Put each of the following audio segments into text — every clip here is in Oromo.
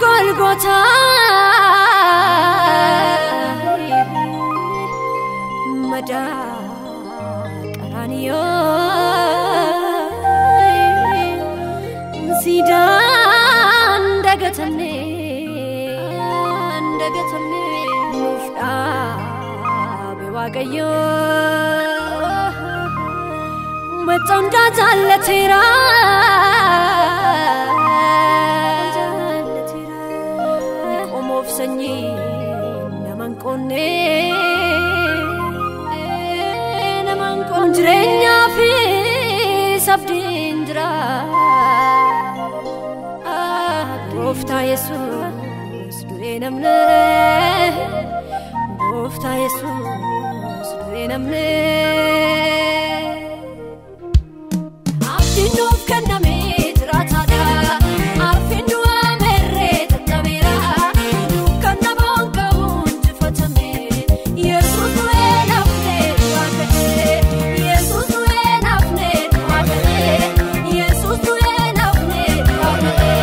Golgota madaa Qaraaniyoo siidaan dagatamne dagatamne nuuf dhaabe Waaqayyo macca hundaa jaallateera. Qomoof sanyii naman qonne naman qonne jireenyaa fi sabdiin jira. Gooftaa Yesuus du'ee namne, Gooftaa Yesuus du'ee namne. Abdiin nuuf kenname jiraataadha. Arfiin du'aa merree tattabeera. Dukkanna boonqabuun injifatame. Yesuus du'ee nafne du'aa ka'e. Yesuus du'ee nafne du'aa ka'e. Yesuus du'ee nafne du'aa ka'e.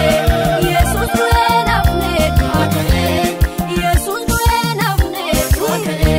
Yesuus du'ee nafne du'aa ka'e. Yesuus du'ee nafne du'aa ka'e.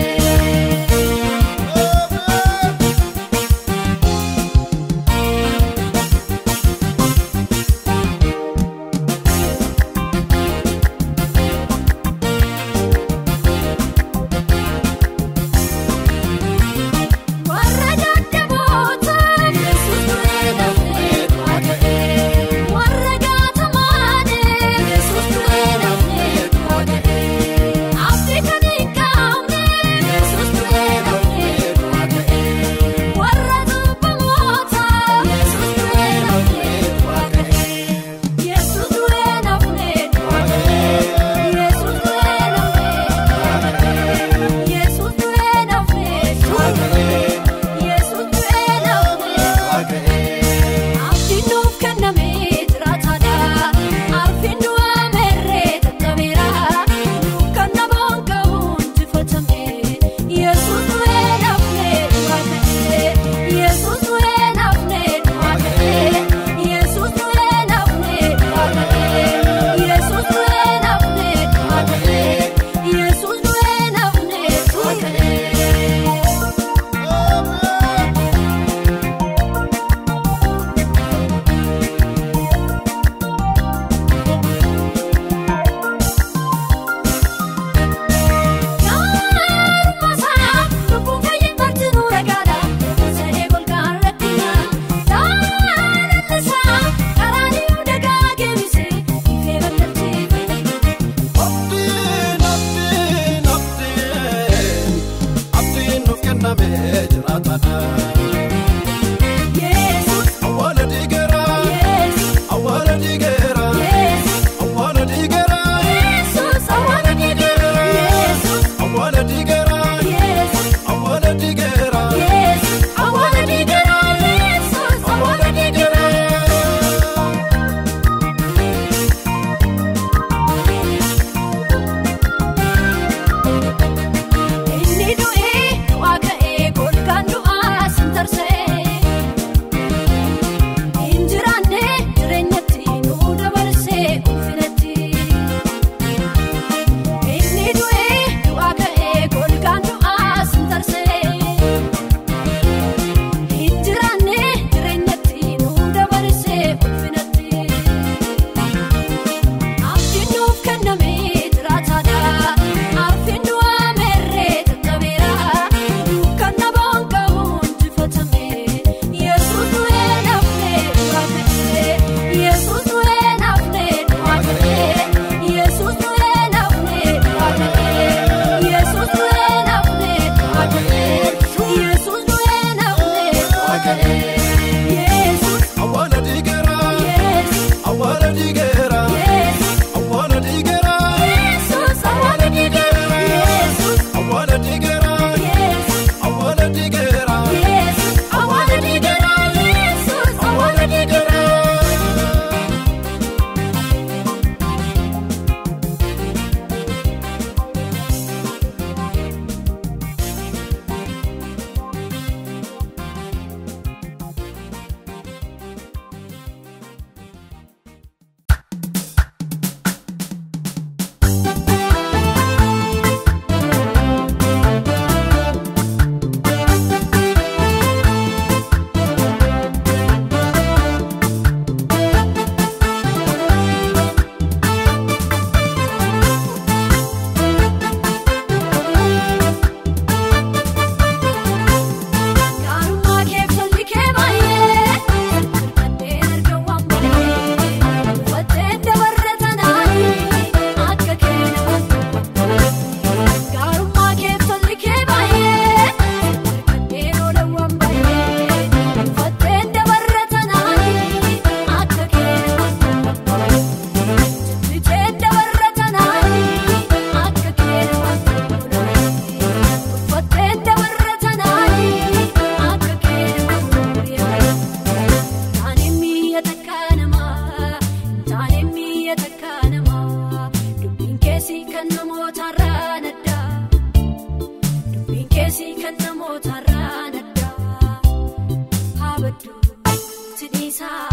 Sidhiisaa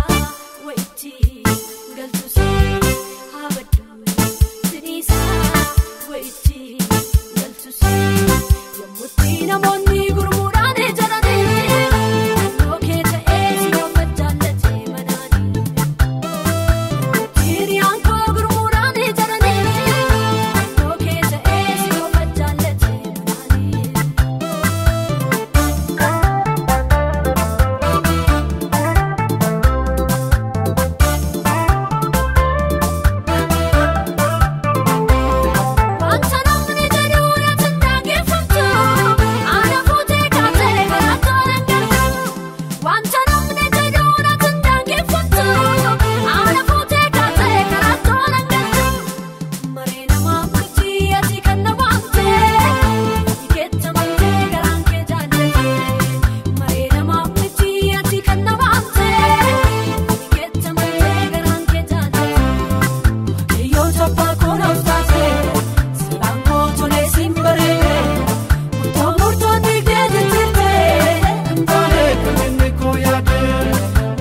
wayitti galtusee haabaddu sidhiisaa wayitti galtusee yommutti namoonni gurmuudhaan jedhanii naannoo kee ta'ee si qofa jaallatee manaanii. Hiriyaan koo gurmuudhaan jedhanii naannoo kee ta'ee si qofa jaallatee manaanii. Wanta namni jedhu irratti dhaggeeffatu, ana fuutee kaatee karaa tolan galtu. Wanta namni jedhu irratti dhaggeeffatu, ana fuutee kaatee karaa tolan galtu. Maree namaa miti ati kan na waamte, ikeetta malee garaan kee jaallate. Maree namaa miti ati kan na waamte, ikeetta malee garaan kee jaallate. Waaqayyoo abbaa koo naaf taate, seeraan koo tolee siin bareede, murtoo murtoon diigdee jijjiirte, Hin taane kan inni koo yaade,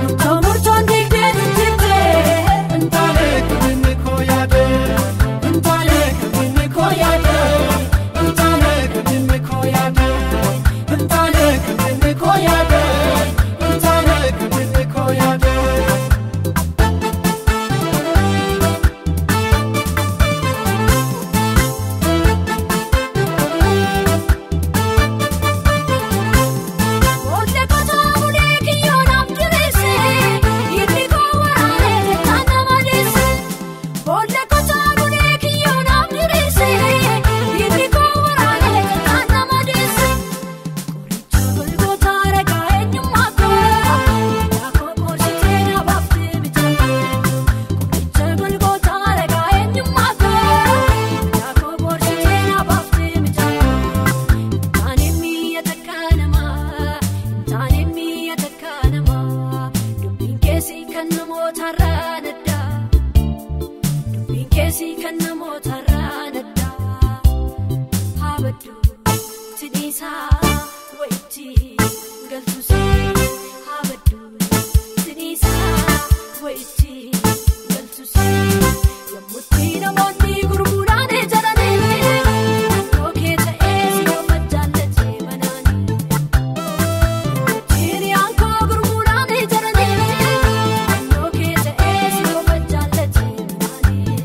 murtoo murtoon diigdee jijjiirte, hin taane kan inni koo yaade, hin taane kan inni koo yaade, hin taane kan inni koo yaade, hin taane kan inni koo yaade, hin taane kan inni koo yaade. Oollee kotoo bulee kiyyoo naaf diriirse, dhiirri koo waraanee tettaan nama dhiise. Oollee kotoo bulee kiyyoo naaf diriirse, dhiirri koo waraanee tettaan nama dhiise. Qoricha golgoota ragaa eenyummaa koo, yaakoo qorsitee na baaftee bitaa. Qoricha golgoota ragaa eenyummaa koo, yaakoo qorsitee na baaftee bitaa. Taane mi'a takka namaa, taane mi'a takka namaa, dubbiin keessi kan namootarraa adda. Dubbiin keessi kan namootarraa adda. Haabaddu sidhiisaa wayitti galtusee haabaddu sidhiisaa wayitti galtusee yommutti namoonni gurmuudhaan jedhanii naannoo kee ta'ee si qofa jaallatee manaanii. Hiriyaan koo gurmuudhaan jedhanii naannoo kee ta'ee si qofa jaallatee manaanii.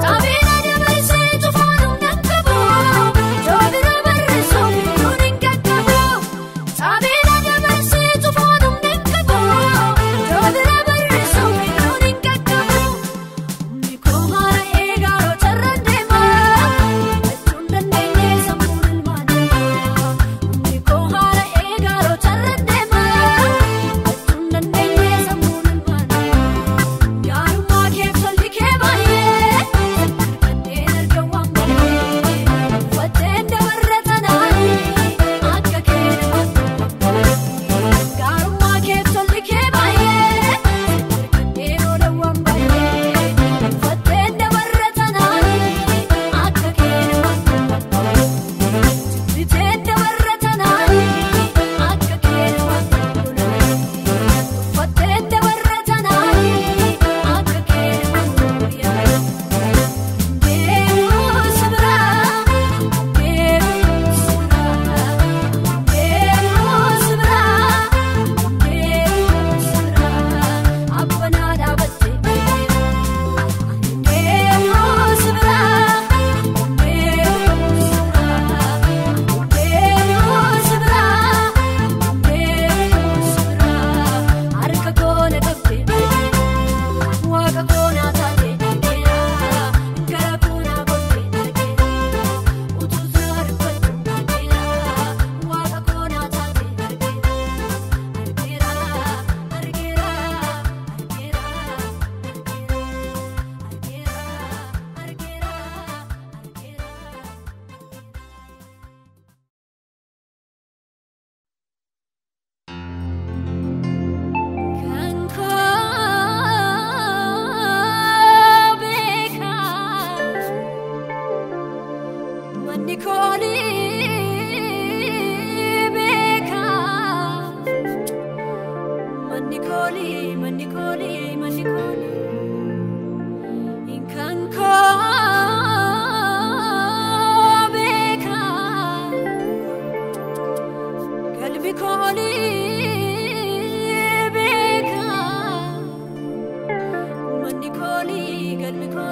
Sabii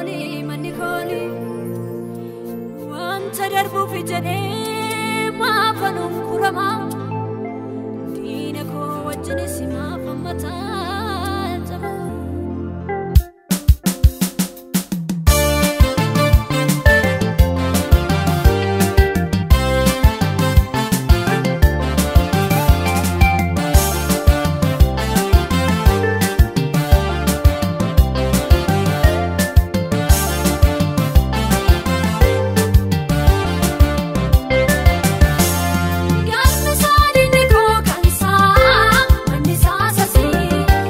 Kooni manni kooni wanta darbuuf jedhee maafanuun kurama diina koo wajjinis maafan mataa jaba. Galmi saadinni koo kan saa manni saa sasii.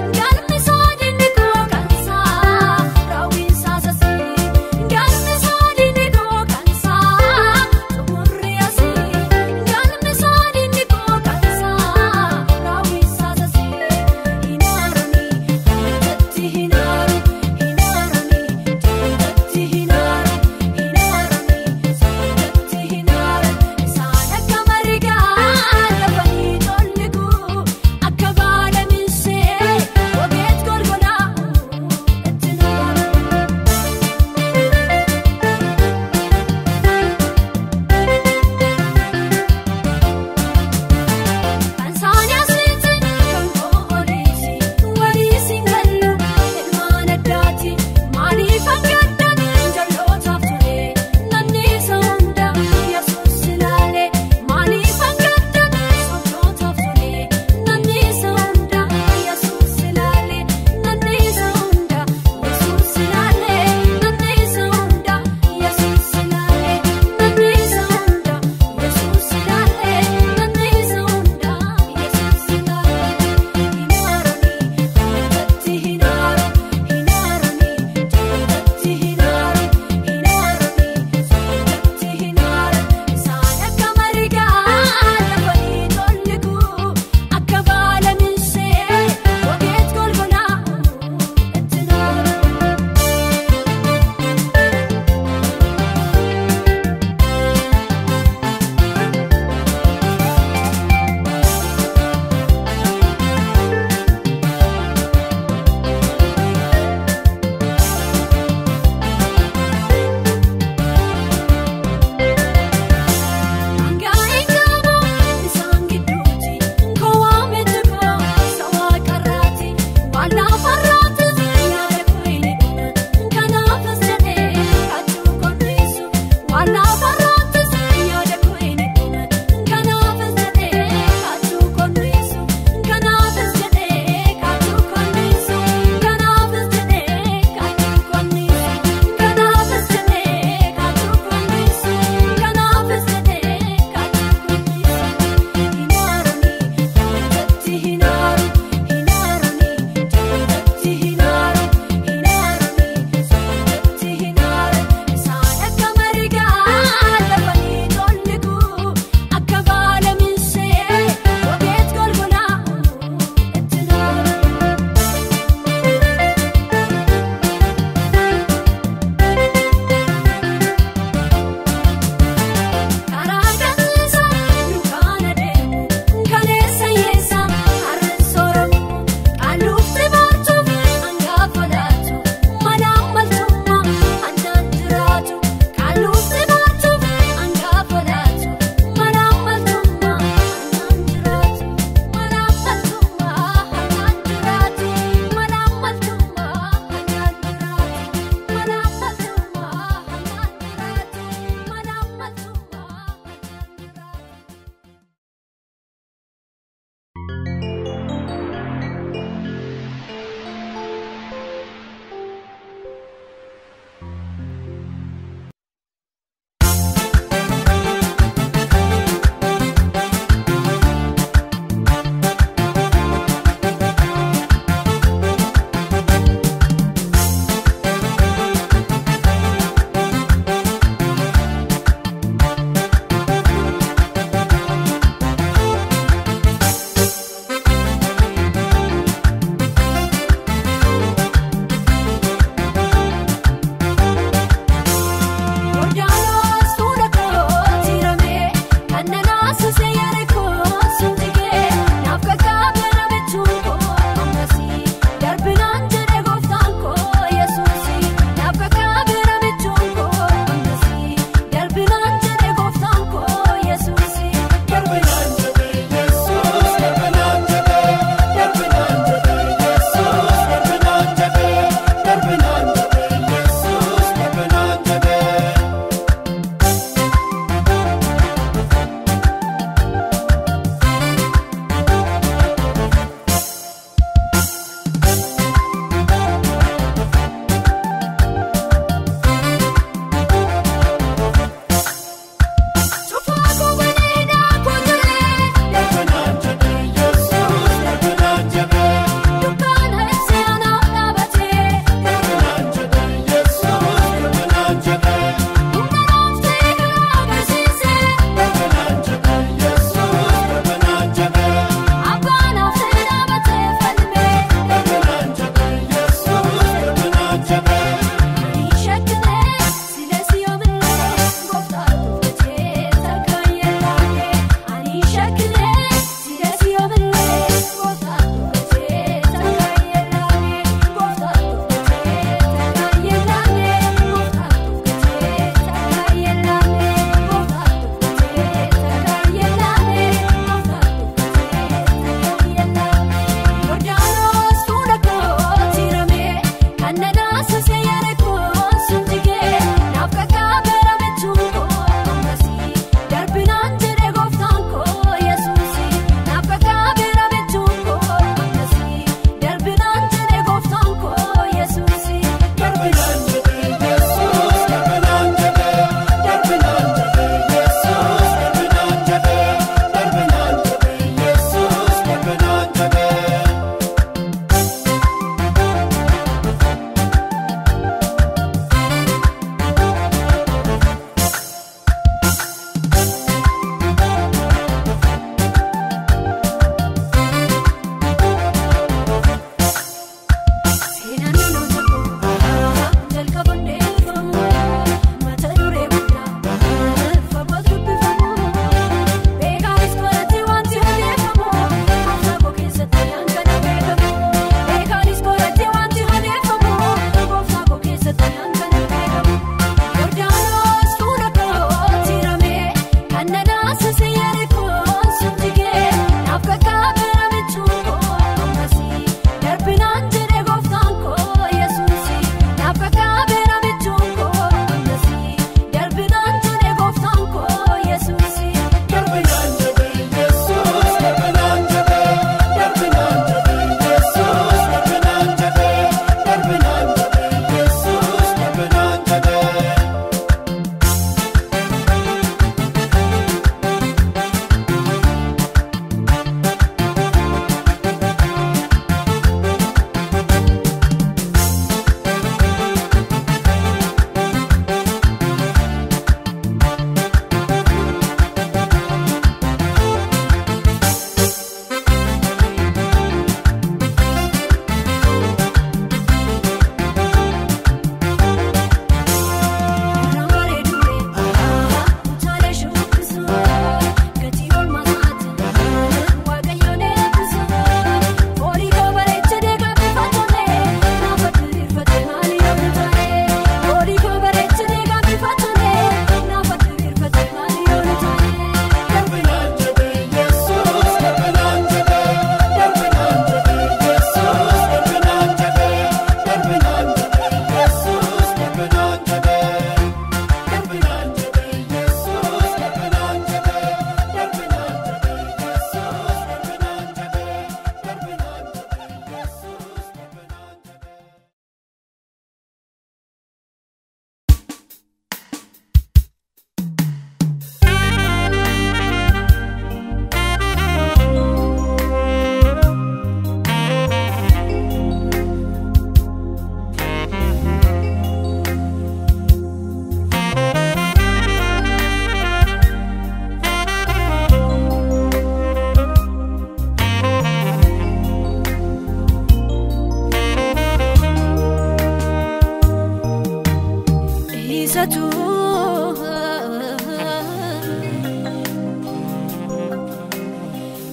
Isatu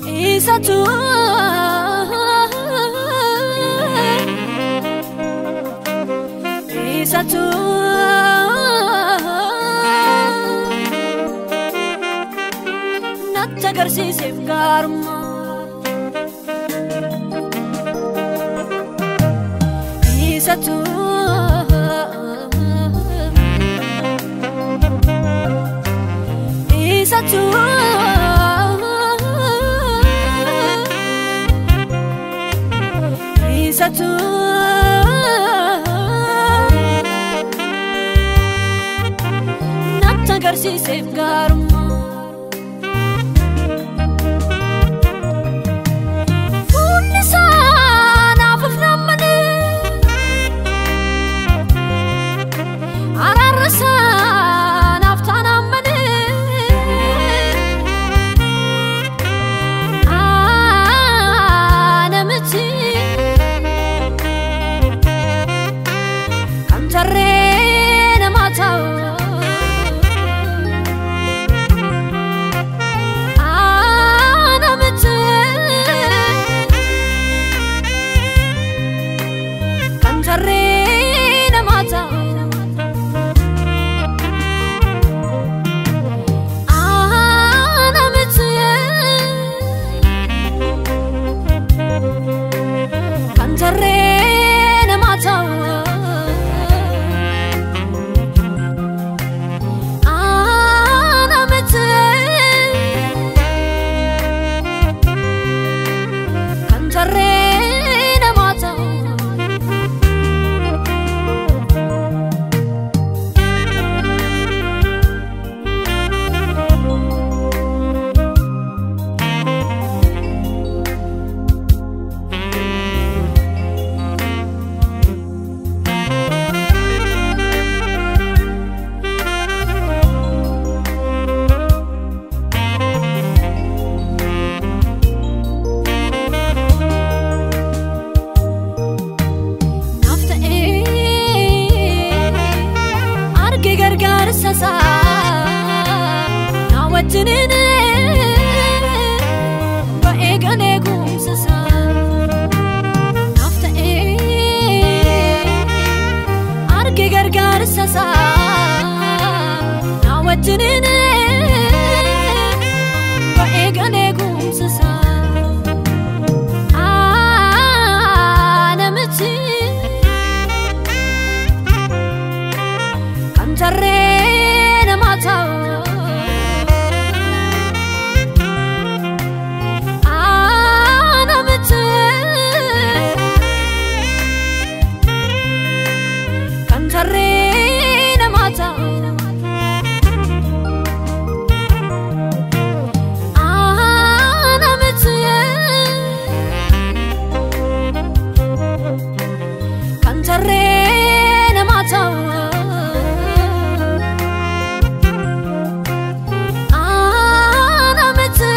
Isatu Isatu Natti agarsiiseef gaarummaa Isatu Isatu Isatu Natti agarsiiseef gaarummaa Fuulli isaa naaf of nammalee Araarri isaa naaf taanaan malee Namichi kan tarree namaa ta'u Namichi kan tarree namaa ta'u Namichi kan tarree namaa ta'u Namichi kan tarree namaa ta'u Naaf ta'ee arge gargaarsa isaa na wajjiniin ba'ee galee gumsa isaa. Naaf ta'ee arge gargaarsa isaa na wajjiniin ba'ee galee gumsa isaa. Namichi kan tarree namaa ta'u Namichi kan tarree namaa ta'u Namichi kan tarree namaa ta'u Namichi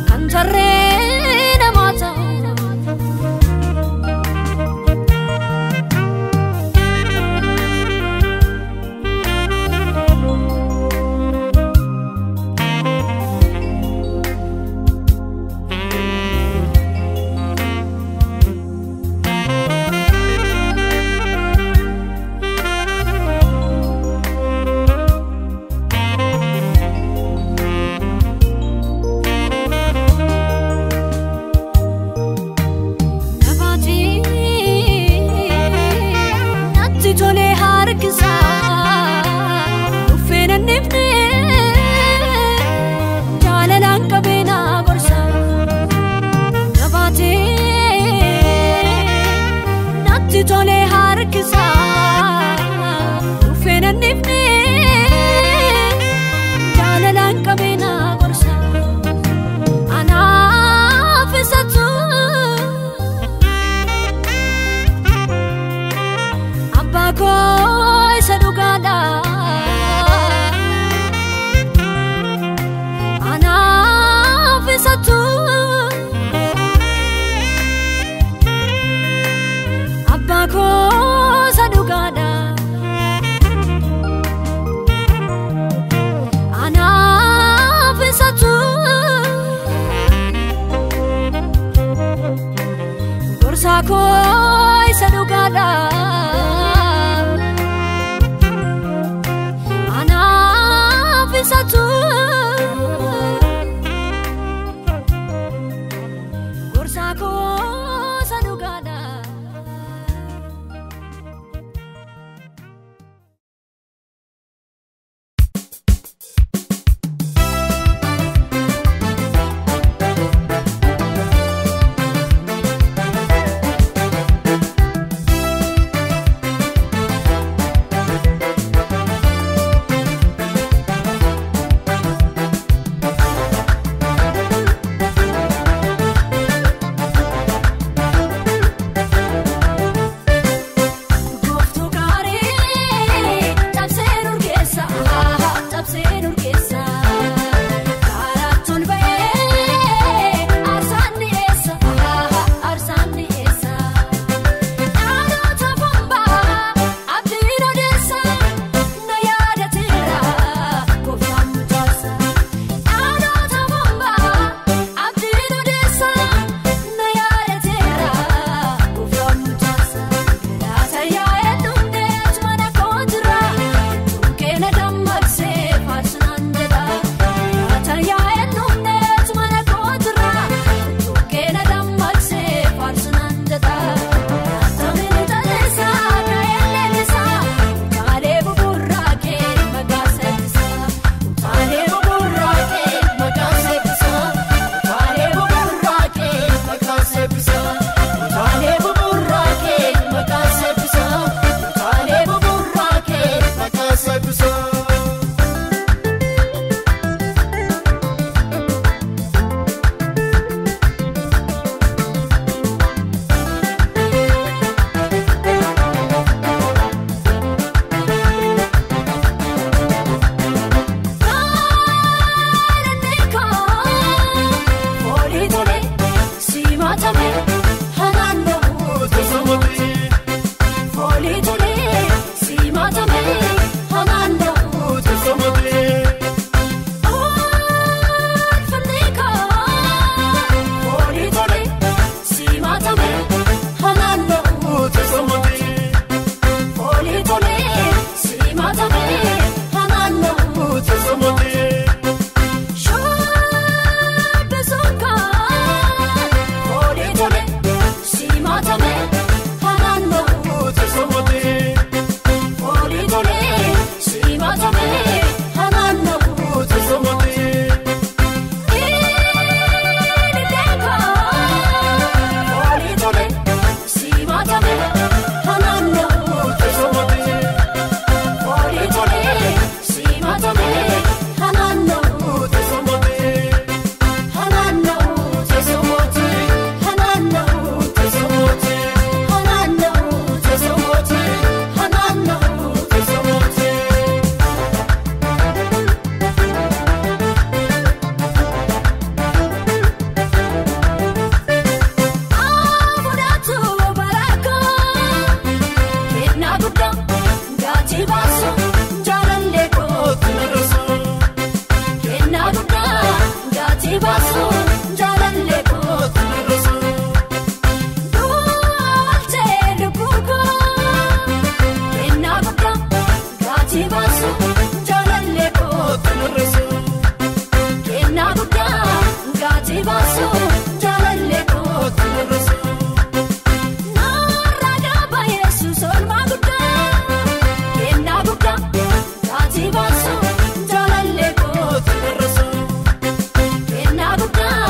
kan tarree namaa ta'u Nafaatii natti tolee harkisaa Dhuffeen annifne jaalalaan qabee na gorsa. Nafaatii natti tolee harkisaa Dhuffeen annifne jaalalaan qabee na gorsa. Anaaf isatu Abbaa koo isa dhugaadha. Anaaf isatu Abbaa Gorsaa koo isa dhugaadha. Anaaf isatu gorsaa koo isa dhugaadha. Anaaf isatu gorsaa koo isa dhugaadha. Gooftuu gaarii cabsee nurkeessa cabsee nurkeessa karaa tolba'ee aarsaan dhiyeessa aarsaan dhiyeessa dhaloota bombaa abdiin odeessa na yaadateera gooftaan mucaasa dhaloota bombaa abdiin odeessa na yaadateera gooftaan mucaasa. Laata yaa'ee dhumdeet mana koo jira tunkee na dammaqsee faarsinaan jedha. Laata yaa'ee dhumdeet mana koo jira tunkee na dammaqsee faarsinaan jedha. Tamini jallisaa ka'ee leellisaa utaalee buburraaqee maqaa seebisaa. Utaalee buburraaqee maqaa seebisaa. Utaalee buburraaqee maqaa seebisaa. Utaalee buburraaqee maqaa seebisaa. Utaalee buburraaqee maqaa seebisaa. Gaalanni koo foolii tole simatame hanaannoo foolii tole simatame hanaannoo ulfinni koo foolii tole simatame hanaannoo foolii tole simatame hanaannoo. Shubbisunka foolii tole simatame hanaannoo foolii tole simatame hanaannoo ililleeko foolii tole simatame hanaannoo foolii tole simatame hanaannoo. Hanaannoo hanaannoo hanaannoo hanaannoo. Afuudhatu barakoo kennaa guddaa gatii baasu jaalallee koo kennaa guddaa gatii baasu jaalallee koo duwwaaltee lubbuu koo kennaa guddaa gatii baasu jaalallee koo kennaa guddaa gatii baasu jaalallee koo. Naarraa gaba Yesuus olmaa guddaa kennaa guddaa gatii baasu jaalallee koo kennaa guddaa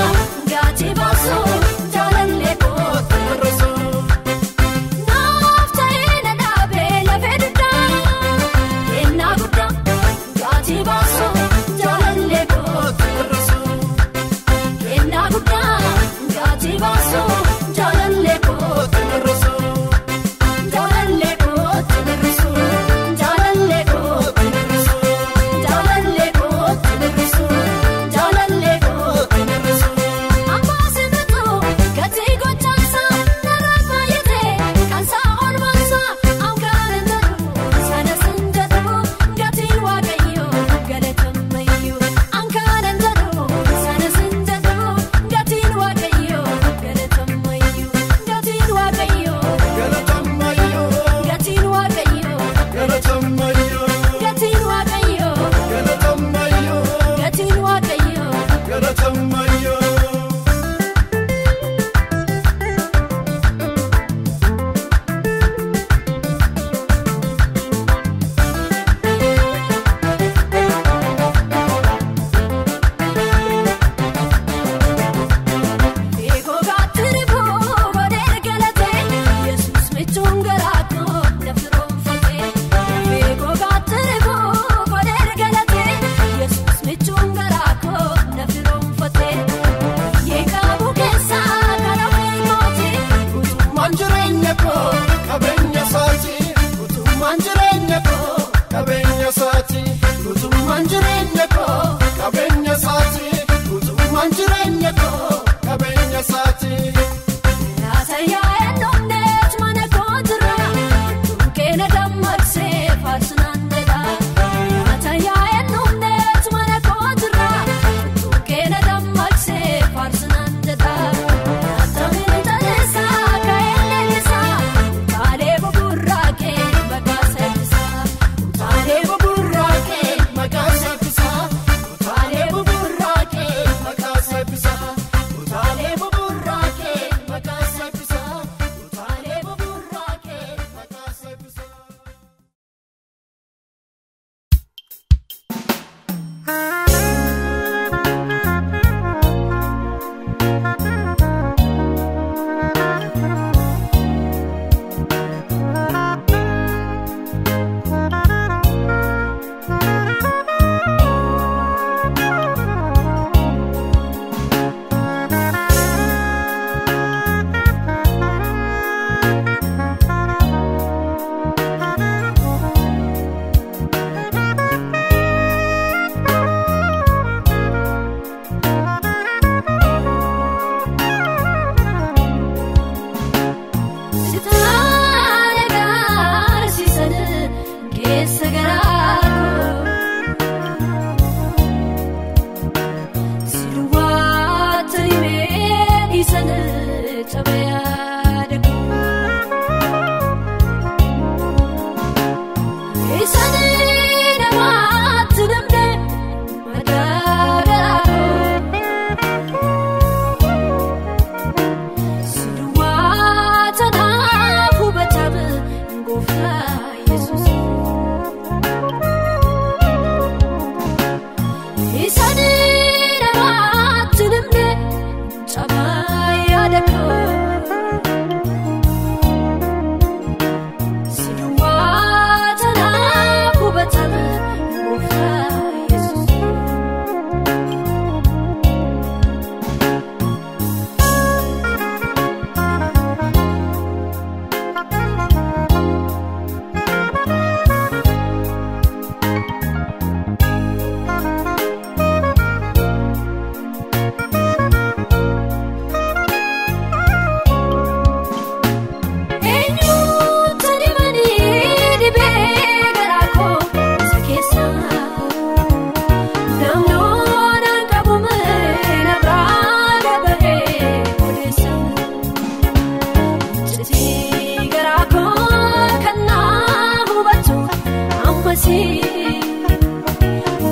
Ammasii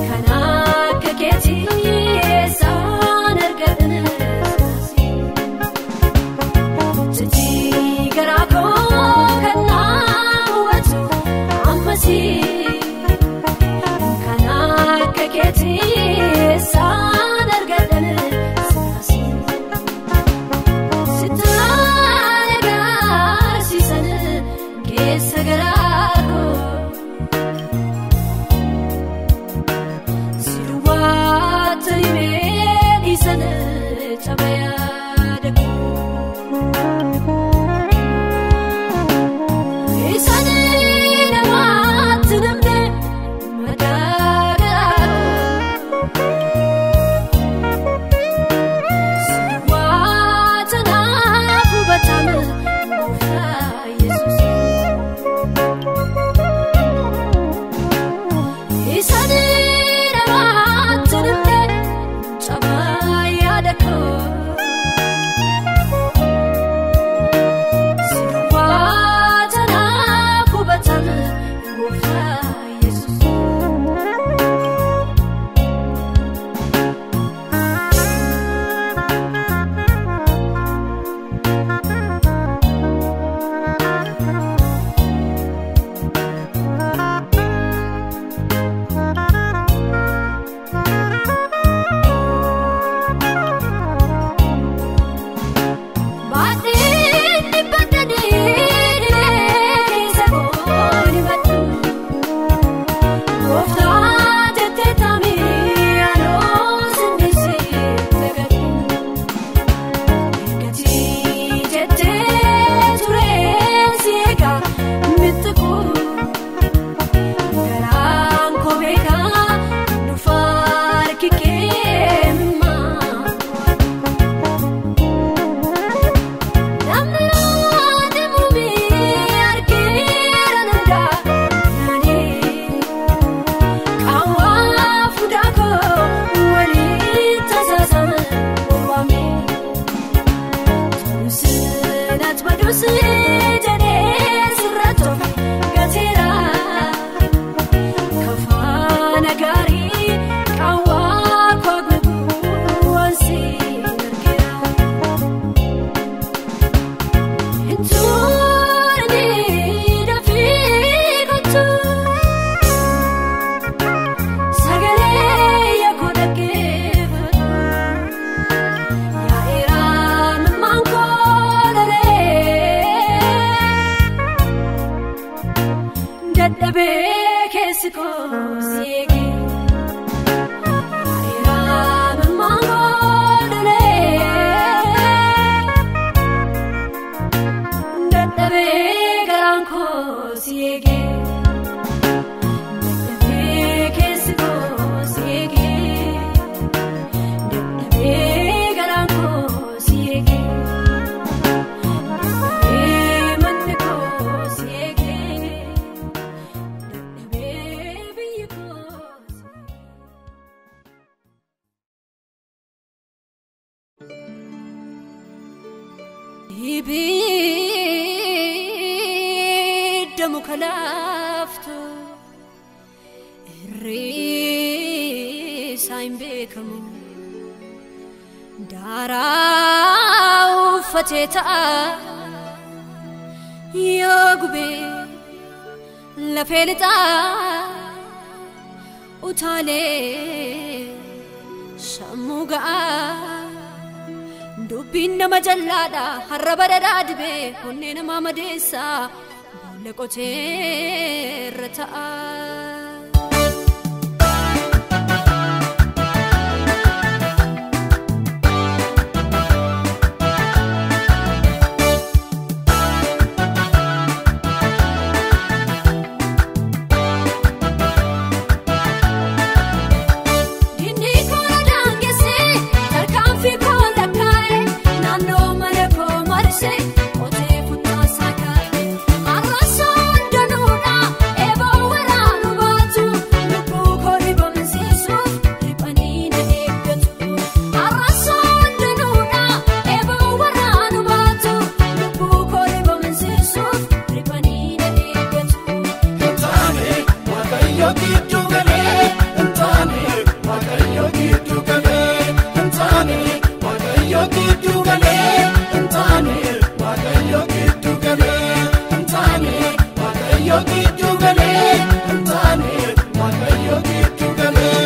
kan akka keetii eessaan argadhan Jechi garaa koo kan naa hubatu ammasii kan akka keetii eessaan argadhan Sitaan agarsiisan keessa garaa koo. Ibidda muka laaftu irrisaa hin beekamu daaraa uffatee ta'a yoo gubee lafee lixaa utaalee sammuu ga'a. Dubbiin nama jallaadha har'a badhaadhaa dibee onnee namaa madeessa boolla qotee irra ta'a. Qotee funyaan saakaa'e, arrasaan danuudha, eeboo waraanu. gidduu galee hin taane Waaqayyo gidduu galee.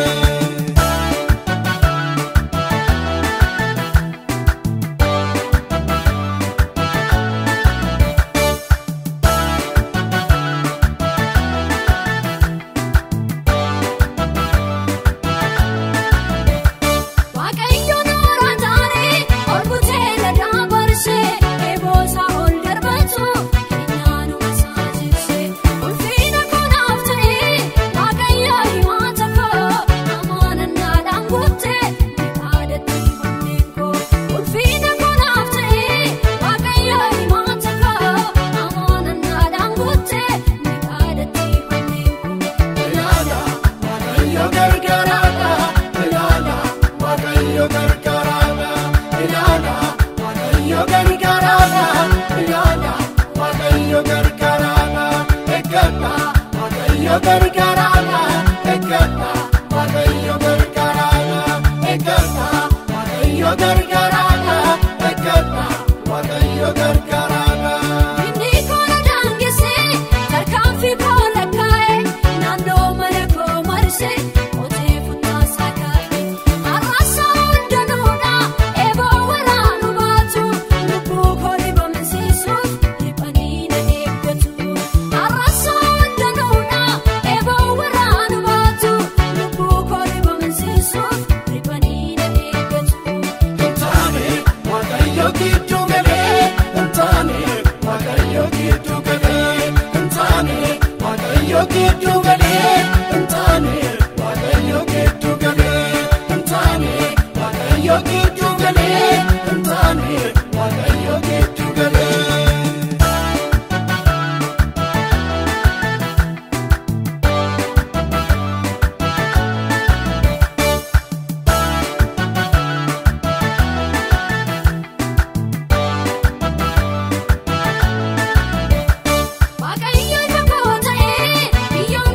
Waaqayyo noora taane ol butee ladaa barsee eeboosaa ol darbatu keenyaanuma saajibsee ulfiina koonaaf ta'ee Waaqayyo himaata koo amaanannaadhaan guuttee miidhaadatti onneen koo ulfiina koonaaf ta'ee Waaqayyo himaata koo amaanannaadhaan guuttee miidhaadatti onneen koo. Ilaala Waaqayyo gargaaraadha. Ilaala Waaqayyo gargaaraadha. Ilaala Waaqayyo gargaaraadha. Ilaala Waaqayyo gargaaraadha. Eeggadha Waaqayyo gargaaraadha. Eeggadha Waaqayyo gargaaraadha. Eeggadha Waaqayyo gargaaraadha. Eeggadha Waaqayyo gargaaraadha. Inni kola daangesee tarkaanfii kola kaa'e naannoo mana koo marsee qotee futtaasaa kaa'e har'aasa hundanuudha eeboo waraanu baatu lubbuu koo dhibamsiisuuf dhiphanii na eeggatu har'aasa hundanuudha eeboo waraanu baatu lubbuu koo dhibamsiisuuf dhiphanii na eeggatu. Hin taane Waaqayyo gidduu galee hin taane Waaqayyo gidduu galee hin taane Waaqayyo gidduu galee hin taane Waaqayyo gidduu galee hin taane Waaqayyo gidduu galee hin taane Waaqayyo gidduu galee. Waaqayyo ifa koo ta'ee biyyoon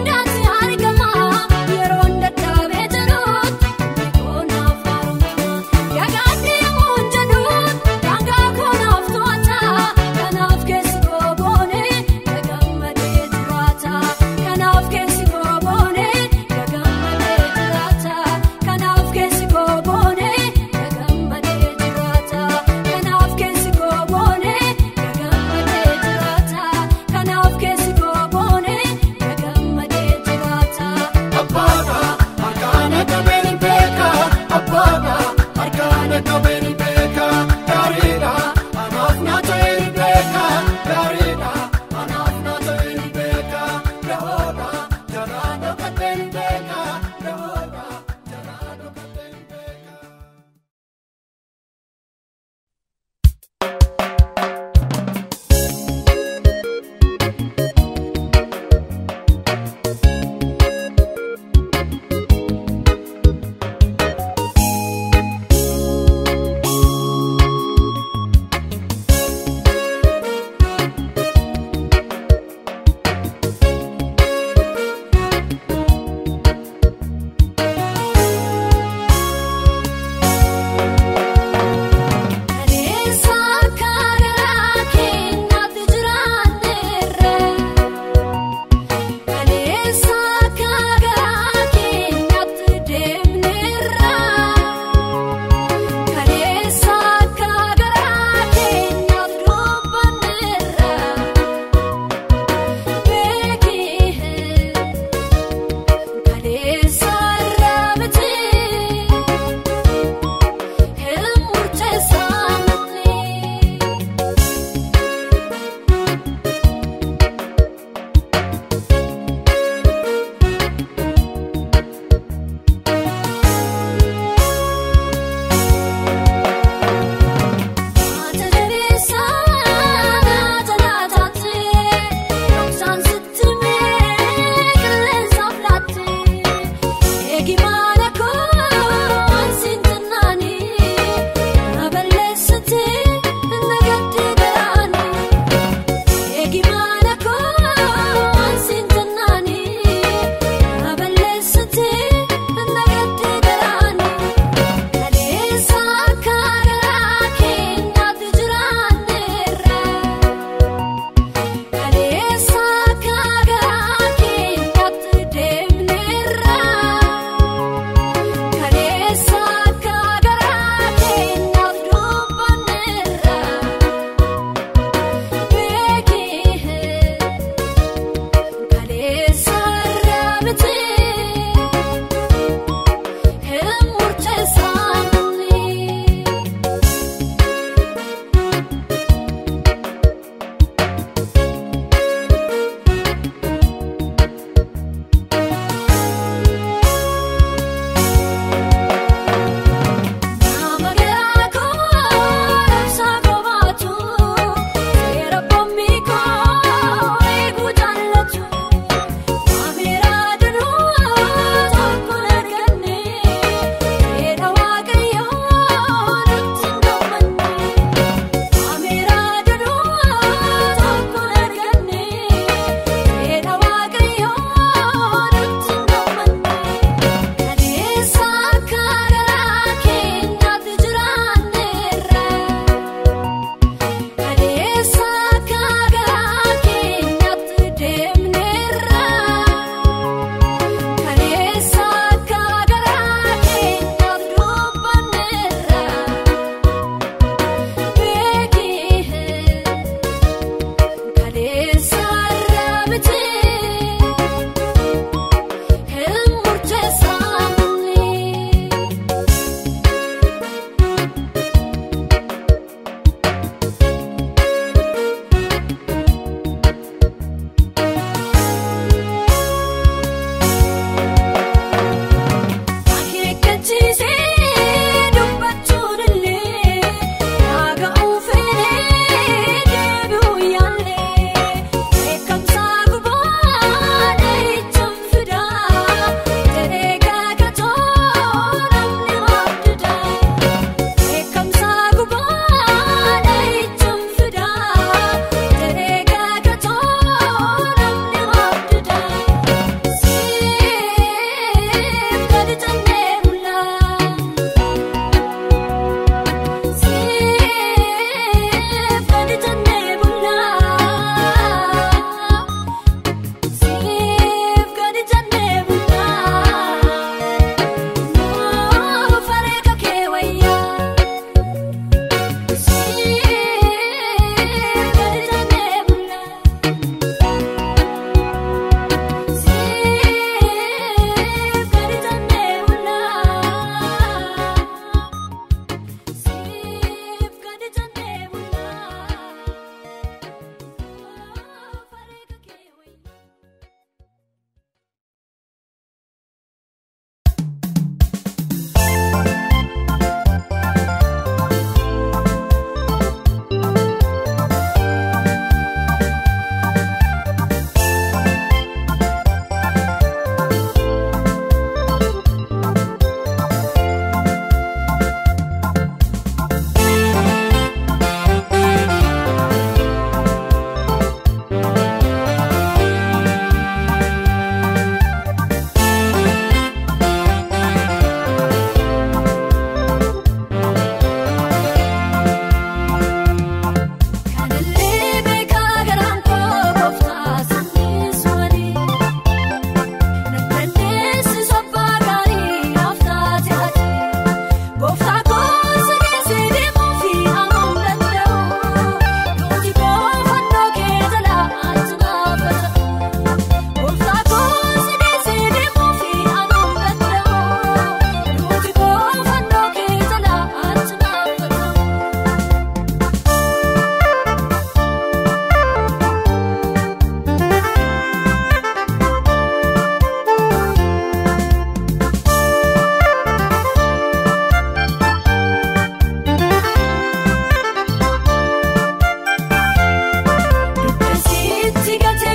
Si gatee.